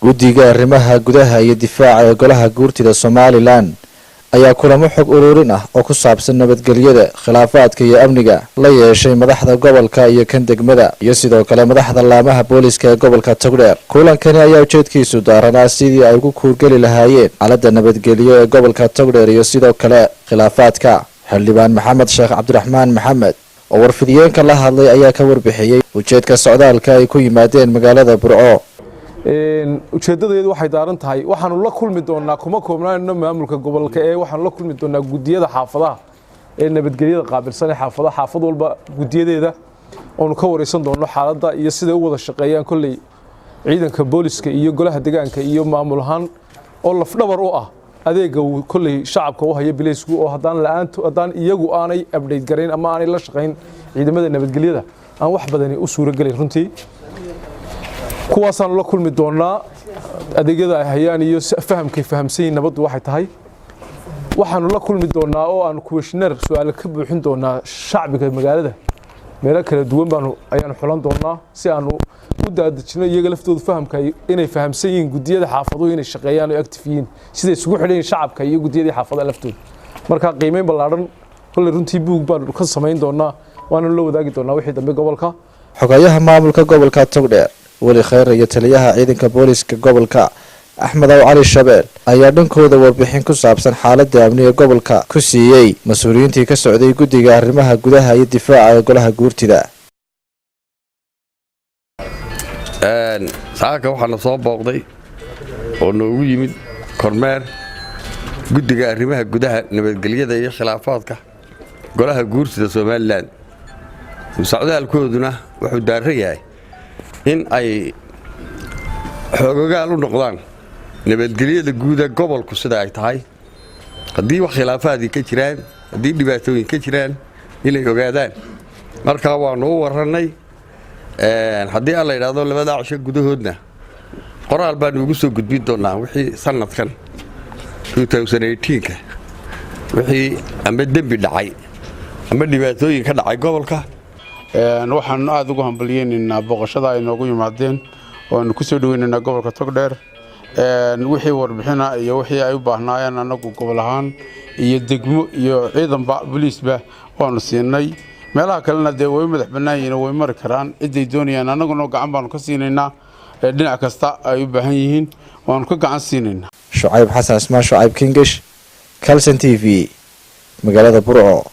Guddiga arrimaha gudaha iyo difaaca ee golaha guurtida Somalilan ayaa kulamo xog ururin ah oo ku saabsan nabadgelyada, khilaafaadka iyo amniga la yeeshay madaxda gobolka iyo kan degmada, iyo sidoo kale madaxda laamaha booliska ee gobolka Togdheer. Kulankani ayaa ujeedkiisu daaranaa sidii ay ugu kuurgeli lahaayeen xaaladda nabadgelyo ee gobolka Togdheer iyo sidoo kale khilaafaadka. Xildhibaan Maxamed Sheekh Cabdiraxmaan Maxamed oo warfidiyeenka la hadlay ayaa ka warbixiyey ujeedka socdaalka ay ku yimaadeen magaalada Burco. Ujeeddadeedu waxay daaran tahay, waxaanu la kulmi doonaa, kuma koobnaanno maamulka gobolka ee waxaanu la kulmi doonaa guddiyada xaafadaha ee nabadgelyada qaabilsan ee xaafadaha, xaafad walba guddiyadeeda oonu ka wareysan doonno xaaladda iyo siday u wada shaqeeyaan kolley ciidanka booliska iyo golaha deegaanka iyo maamul ahaan, oo lafdhabar u ah adeega uu kolley shacabka u hayo bileysku, oo haddaan la'aanto, haddaan iyagu aanay update garayn ama aanay la shaqayn ciidamada nabadgelyada, aan wax badani u suuragelin runtii. Kuwaasaanu la kulmi doonaa, adeegyada ay hayaan iyo fahamkay fahamsan yihiin nabaddu waxay tahay. Waxaanu la kulmi doonaa oo aanu questionnaire su-aalo ka buuxin doonaa shacbiga magaalada. Meelo kala duwan baanu ayaanu xulan doonaa si aanu u daadejino iyaga laftoodu fahamka inay fahamsan yihiin guddiyada xaafaduhu inay shaqeeyaan oo active yihiin, siday isugu xidhan yihiin shacabka iyo guddiyadii xaafadaha laftooda. Marka qiimeyn ballaadhan kolley runtii buug baanu ka samayn doonaa, waanu la wadaagi doonaa wixii dambe gobolka. Xogayaha maamulka gobolka Togdheer Weli Kheyr iyo taliyaha ciidanka booliska gobolka Axmed Aw Cali Shabeel ayaa dhankooda warbixin ku saabsan xaaladda amni ee gobolka ku siiyey mas-uuliyiintii ka socday guddiga arrimaha gudaha iyo difaaca ee golaha guurtida. Saaka waxaana soo booqday oo noogu yimid kormeer guddiga arrimaha gudaha, nabadgelyada iyo khilaafaadka golaha guurtida Somalilan. Socdaalkooduna wuxuu daaran yahay in ay xoogogaal u noqdaan nabadgelyada guuda gobolku sida ay tahay, haddii wax khilaafaadii ka jiraan, haddii dhibaatooyin ka jiraan, inay ogaadaan. Markaa waannu u warrannay. Haddii alla yidhaahdo, labadaa cisho gudahoodna qoraal baanu ugu soo gudbin doonnaa wixii sanadkan ka wixii ama dembi dhacay ama dhibaatooyin ka dhacay gobolka. Waxaanu aada ugu hambalyeynaynaa booqashada ay noogu yimaadeen oo aanu ku soo dhaweynaynaa gobolka Togdheer. Wixii warbixina iyo wixii ay u baahnaayeen, annagu gobol ahaan iyo degmo iyo ciidanba boliisba waanu siinay. Meelaha kalena dee way madax bannaan yihiin oo way mari karaan ciday doonayaan. Annaguna gacan baanu ka siinaynaa, dhinac kasta ay u baahan yihiin waanu ka gacan siinaynaa. Shucayb Xasan Ismaan, Shucayb Kingish, Calson TV, magaalada Burco.